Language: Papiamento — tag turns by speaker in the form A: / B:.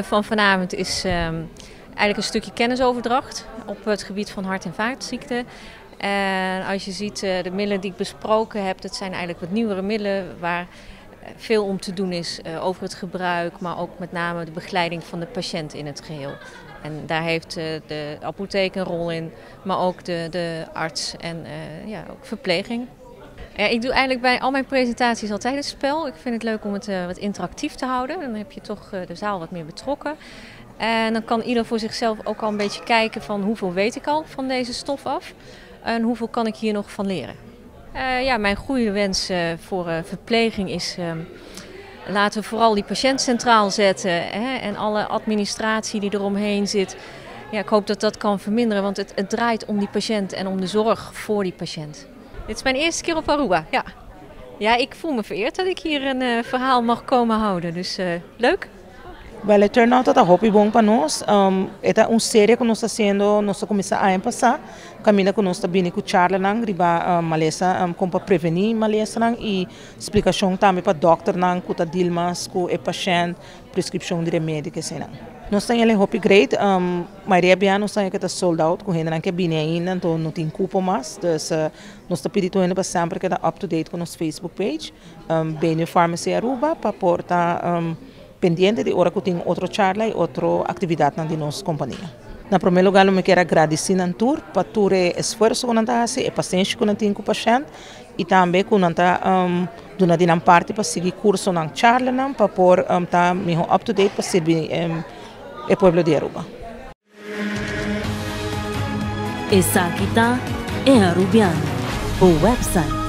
A: Van vanavond is eigenlijk een stukje kennisoverdracht op het gebied van hart- en vaatziekten. En als je ziet de middelen die ik besproken heb, dat zijn eigenlijk wat nieuwere middelen waar veel om te doen is over het gebruik, maar ook met name de begeleiding van de patiënt in het geheel. En daar heeft de apotheek een rol in, maar ook de arts en ja, ook verpleging. Ja, ik doe eigenlijk bij al mijn presentaties altijd het spel. Ik vind het leuk om het wat interactief te houden. Dan heb je toch de zaal wat meer betrokken. En dan kan ieder voor zichzelf ook al een beetje kijken van hoeveel weet ik al van deze stof af en hoeveel kan ik hier nog van leren. Ja, mijn goede wens voor verpleging is, laten we vooral die patiënt centraal zetten, hè, en alle administratie die eromheen zit. Ja, ik hoop dat dat kan verminderen, want het draait om die patiënt en om de zorg voor die patiënt. Dit is mijn eerste keer op Aruba, ja. Ja, ik voel me vereerd dat ik hier een verhaal mag komen houden, dus leuk.
B: Well, e turnout ta hopi bon pa nos. E ta un serie ku nos ta hasiendo, nos a kuminsá aña pasá, kaminda ku nos ta bini ku charlanan riba malesa, kon pa prevení malesanan i splikashon tambe pa dòkternan ku ta deal mas ku e pashènt, preskripshon di remedi ku eseinan. Nos ta hel hopi great, mayoria bia nos ta haña ku ta sold out, ku hendenan ke bini ainda, anto no tin kupo mas. Dus nos ta pidi tur hende pa semper keda up to date ku nos Facebook page, Benu Pharmacy Aruba, pa por ta pendiente di ora ku tin otro charla i otro aktividatnan di nos kompania. Na promé lugá lo mi kier a gradisí nan tur pa tur e esfuerso ku nan ta hasi, e pasenshi ku nan tin ku pashènt i tambe ku nan ta duna di nan parti pa sigui kursonan, charlanan pa por ta mihó up to date pa sirbi e pueblo di Aruba.
C: Esaki ta E Arubiano, bo website.